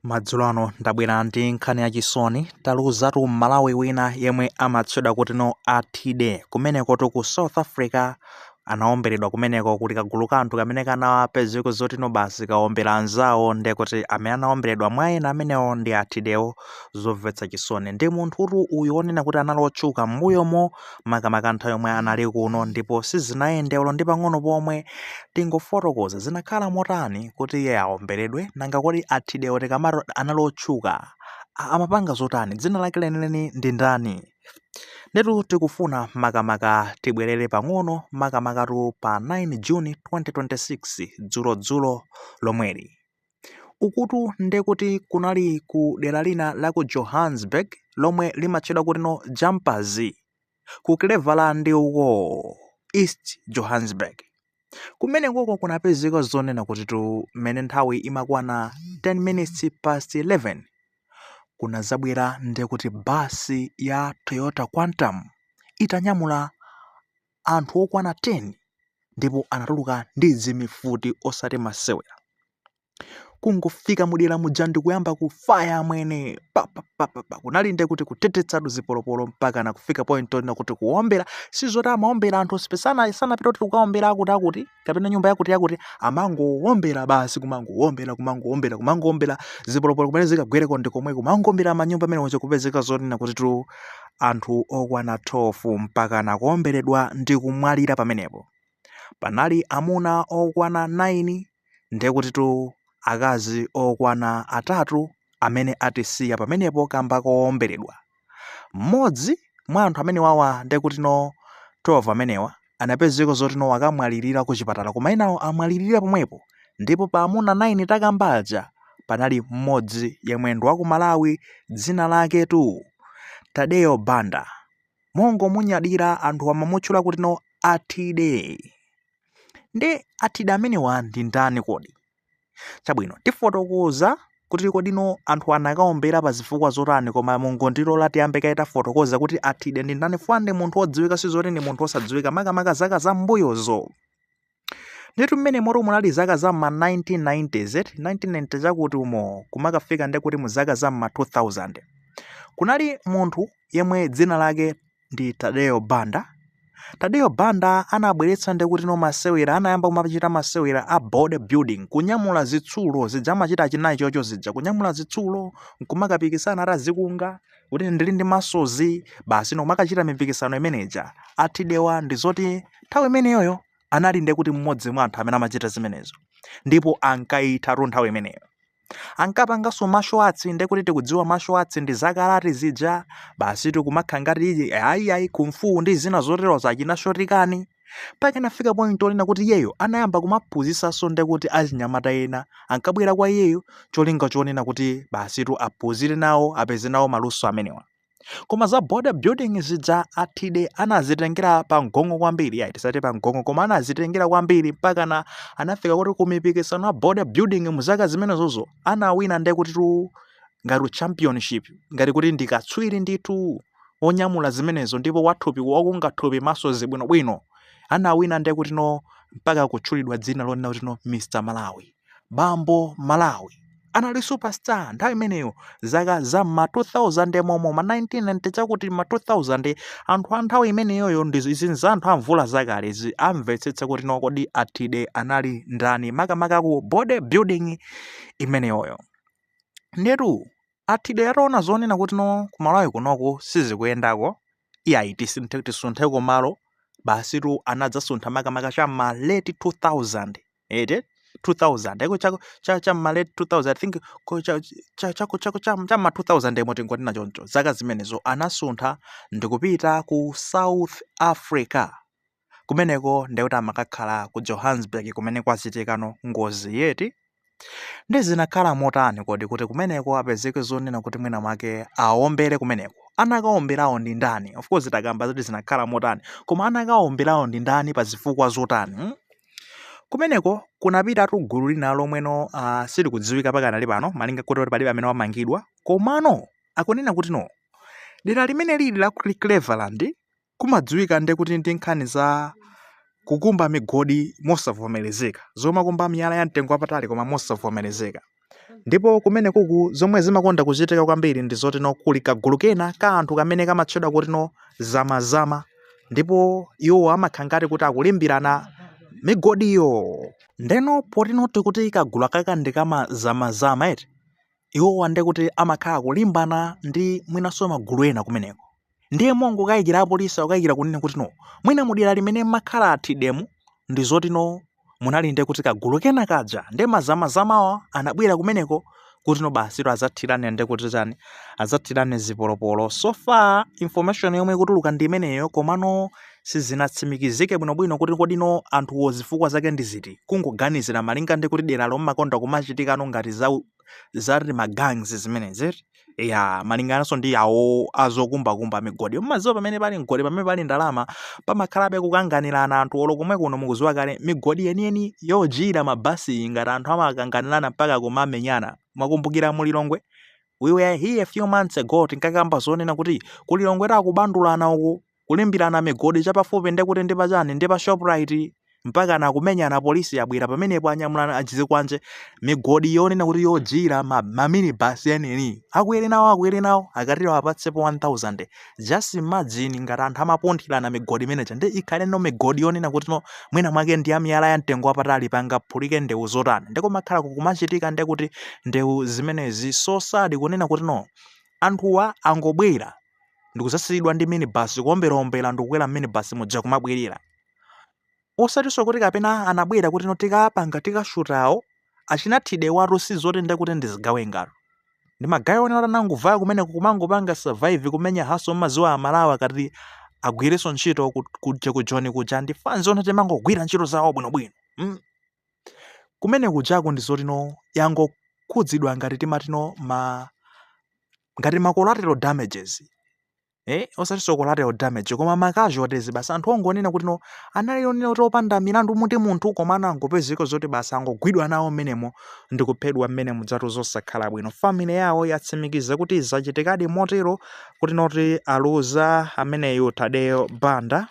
Madzulo ano ndabwera ndi nkhani yachisoni. Taluzatu Mmalawi wina yemwe amatchedwa kuti no Athide kumenekotu ku South Africa. Anaomberedwa kumeneko kuti kagulu ka anthu kamene kanapezeka zoti no basi kaombera anzawo, ndekuti amene anaomberedwa mwa ena amenewo ndi Athidewo. Zomvetsa chisoni. Ndi munthutu uyu wonena kuti anali otchuka m'mbuyomo, makamaka nthawi yomwe anali kuno, ndipo sizinayende olo ndi pang'ono pomwe. Tingofotokoza zinakhala motani kuti iye aomberedwe. Nanga kodi Athidewo tikamati anali otchuka, amapanga zotani? Dzina lake lenileni ndi ndani? Ndetu tikufuna makamaka tibwerere pang'ono, makamakatu pa 9 June 2026, dzulodzulo lomweli. Ukutu ndekuti kunali ku dera lina la ku Johannesburg lomwe limatchedwa kuti no Jumpers, ku Cleveland uko, East Johannesburg. Kumenekoko kunapezeka zonena kuti tu mmene nthawi imakwana 10 minutes past 11, kunazabwera ndekuti basi ya Toyota Quantum itanyamula anthu okwana 10, ndipo anatuluka ndi zimifuti osati masewera. Kungofika mudera muja ndikuyamba kufaya amwene, pa pa pa pa pa. Kunali nde kuti kuthethetsatu zipolopolo mpaka na kufika point onena kuti kuombera. Sizoti amaombera anthu sipesana, sanapita kuti kukaombera akuti akuti kapena nyumba yakuti yakuti, amangowombera basi, kumangowombera, kumangowombera, kumangowombera zipolopolo kumene zikagwereko ndi komwe, kumangowombera manyumba amene onse. Kupezeka zonena kuti tu anthu okwana 12 mpaka na kuomberedwa ndi kumwalira pamenepo. Panali amuna okwana 9, ndekuti tu akazi okwana 3 amene atisiya pamenepo kamba koomberedwa. Mmodzi mwa anthu amene wawa, ndekuti no 12 amenewa, anapezeka zoti no akamwalirira ku chipatala, koma enawo amwalirira pomwepo. Ndipo pa amuna 9 takambaja, panali mmodzi yemwe ndi waku Malawi, dzina lake tu Tadeyo Banda. Mongomunyadira, anthu amamutchula kuti no Athide. Ndi Athide amenewa ndi ndani kodi? Chabwino, tifotokoza kuti kodino anthu anakaombera pa zifukwa zotani, koma mungondilola tiyambe kaye tafotokoza kuti Athide ndi ndani. Fwa ndi munthu wodziwika, sizoti ndi munthu osadziwika, makamaka zaka za mbuyozo. Nditu mmene moto munali zaka za ma 1990s, 1990 chakuti umo, kumakafika ndi kuti mu zaka za ma 2000, kunali munthu yemwe dzina lake ndi Tadeyo Banda. Tadeyo Banda anabweretsa ndi kuti no masewera, anayamba kumachita masewera a body building, kunyamula zitsulo zija amachita achinayi chocho zija, kunyamula zitsulo nkumakapikisana atazikunga kuti ndili ndi masozi basi, nokumakachita mipikisano imeneja. Athidewa ndi zoti nthawi imeneyoyo anali ndi kuti mmodzi mwa anthu amene amachita zimenezo, ndipo ankayithatu nthawi imeneyo. Ankapanganso martial arts, ndekuti tikudziwa martial arts ndi za karate zija, basi tikumakha ngati ayi ayi kung fu ndi zina zotero zachina shotokan. Mpaka anafika point onena kuti iyeyo anayamba kumaphunzitsanso, ndekuti achinyamata ena ankabwera kwa iyeyo cholinga chonena kuti basi tu aphunzire nawo, apeze nawo maluso amenewa. Koma za body building zija Athide anazitengera pa mgongo kwambiri, ayi, tisati pa mgongo, koma anazitengera kwambiri mpaka na anafika kuti ku mipikisano ya body building mu zaka zimenezozo anawina, ndiye kuti tu ngati championship, ngati kuti ndi katswiri ndithu wonyamula zimenezo, ndipo wathupi wakunga thupi masozi bwinobwino. Anawina, ndiye kuti no mpaka kutchulidwa dzina lonena kuti no Mr Malawi, Bambo Malawi. Anali superstar nthawi imeneyo, zaka za ma 2000 momo, ma 1990 chakuti ma 2000. Anthu a nthawi imeneyoyo ndi izi za anthu amvula zakale izi amvetsetsa kuti no kodi Athide anali ndani, makamaka ku body building imeneyoyo. Ndetu Athide ataona zonena kuti no ku Malawi kunoko sizikuyendako, iyayi, tisuntheko malo, basi tu anadzasuntha makamaka cha ma late 2000 ete, 2000 eko chako cha ma late 2000, I think ko cha cha chako chako cha ma 2000 emo, tingotina choncho. Zaka zimenezo anasuntha ndikupita ku South Africa. Kumeneko ndekuti amakakhala ku Johannesburg, kumene kwachitikano ngozi yeti. Ndi zinakhala motani kodi kuti kumeneko apezeke zonena kuti mwina mwake awombere kumeneko? Anakawomberawo ndi ndani? Of course takamba zoti zinakhala motani, koma anakawomberawo ndi ndani, pa zifukwa zotani, Kumeneko kunapitatu gulu lina lomweno silikudziwika pakanali pano, malinga kuti palibe amene wamangidwa, komano akunena kuti no dera limene lili la Cleveland kumadziwika ndi kuti ndi nkhani za kukumba migodi mosavomerezeka, zomakumba miyala ya mtengo wapatali koma mosavomerezeka. Ndipo kumenekuku zomwe zimakonda kuchitika kwambiri ndi zoti no kuli kagulu kena ka anthu kamene kamatchedwa kuti no zamazama, ndipo iwo amakhala ngati kuti akulimbirana migodiyo. Ndeno poti no tikuti kagulu akaka ndi kamazamazama eti, iwowa nde kuti amakhala akulimbana ndi mwinanso magulu ena kumeneko. Ndiye mongokayikira, apolisi akukayikira kunena kuti no mwina mudera limene mmakhala athidemu ndi zoti no munali nde kuti kagulu kena kaja, nde mazamazamawa anabwera kumeneko kuti no basi to adzathirane nde kuti chani, adzathirane zipolopolo. So far information yomwe ikutuluka ndi imeneyo, komano sizinatsimikizike bwinobwino kuti kodi no anthuwo zifukwa zake ndi ziti. Kungoganizira malinga ndi kuti deralo mmakonda kumachitikano ngati za ma gangs zimenezi ya, malingananso ndi awo azokumbakumba migodi. Mmadziwa pamene pali mgodi, pamene pali ndalama, pamakhalabe kukanganirana anthu. Olo komwe kuno mukudziwa kale migodi yeniyeni yojira mabasi, ngati anthu amakanganirana mpaka kumamenyana. Mwakumbukira mulilongwe, we were here a few months ago, tinkakamba zonena kuti kulilongwe takubandulana uku, kulimbirana migodi chapafupi ndekuti ndi pachani, ndi pa Shoprite, mpaka nakumenyana. Polisi yabwera pamenepo, anyamulana achizikwanje. Migodi yonena kuti yojira ma minibus yeneni, akwere nawo, akwere nawo, akatero apatsepo 1000. Just imagine ngati anthu amapunthirana migodi imeneja, ndi ikhale no migodi yonena kuti no mwina mwake ndi amiyala ya mtengo wapatali, pangaphulike ndewu zotani? Ndikumakhala kukumachitika ndekuti ndewu zimenezi. So sad kunena kuti no anthuwa angobwera ndikuzasiridwa ndi minibus, kuomberaombera ndikukwera minibus muja kumabwerera, osatinso kuti kapena anabwera kuti no tikapanga tikashutawo. Achinathide watu sizoti ndekuti ndizigawengato, ndi ma guy onena anangobvaya kumeneko kumangopanga survive, kumenya hustle. Mmaziwa Amalawi akati agwirenso ntchito kuja kujoni kuja ndi fans onse timangogwira ntchito zawo bwinobwino. Kumene kujako ndi zoti no yangokhudzidwa ngati timatino ma ngati ma collateral damages, osatinso collateral damage koma ma casualties basi, anthu ongonena kuti no anali onena kuti opanda milandu muti munthu, koma anangopezeka zoti basi angogwidwa nawo mmenemo ndikuphedwa mmene mudzatu. Zosakhala bwino. Family yawo yatsimikiza kuti zachitikadi motero, kuti noti aluza ameneyu Tadeyo Banda.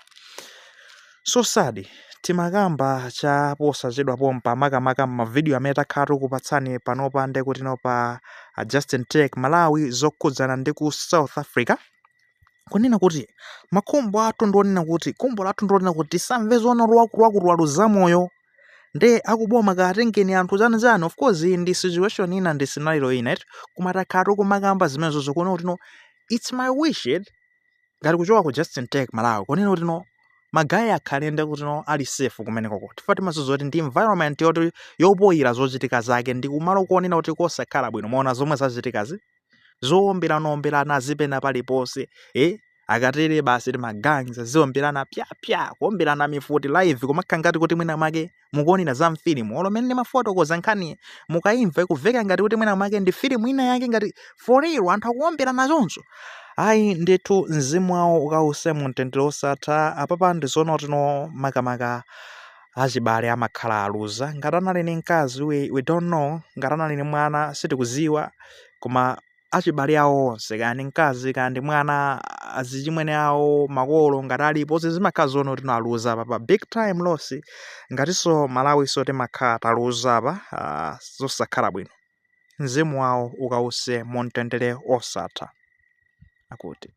So sad. Timakamba cha posachedwa pompa, makamaka mavidiyo amene takhala tikupatsani panopa ndekuti no pa Justin Tech Malawi, zokhudzana ndi ku South Africa, kunena kuti makhumbo athu ndionena kuti khumbo lathu ndionena kuti tisamve zoona wakuti zamoyo nde akuboma katengeni anthu chani chani. Of course iyi ndi situation ina, ndi scenario ina iti, koma takhala tikumakamba zimenezo kunena kuti no it's my wish it ngati kuchoka ku Justin Tech Malawi kunena kuti no ma guy akhale ndi kuti no ali safe kumenekoko. Tifa timadziwa kuti ndi environment yoti yopoyira zochitika zake, ndi kumalo kuonena kuti kosakhala bwino. Maona zomwe zachitikazi, zowomberanaomberana zipena paliponse, akatere basi ma gangs aziwomberana pyapya, kuwomberana mifuti live, kumakhala ngati kuti mwina mwake mukuonera za mfilimu. Olo mene ndimafotokoza nkhani, mukayimva ikuveka ngati kuti mwina mwake ndi filimu ina yake, ngati for real anthu akuwomberana choncho. Ayi ndithu, mzimu wawo ukause mu mtendere osatha. Apapa ndizoona kuti no makamaka achibale amakhala aluza. Ngati anali ni mkazi, we don't know. Ngati anali ni mwana, sitikuziwa. Koma achibale awo onse, kaya ndi mkazi, kaya ndi mwana, azichimwene awo, makolo ngati alipo, zimakhala zoona kuti no aluza apa big time loss. Ngatinso Malawi so timakhala taluza apa, zosakhala bwino. Mzimu wawo ukause mu mtendere osatha akuti.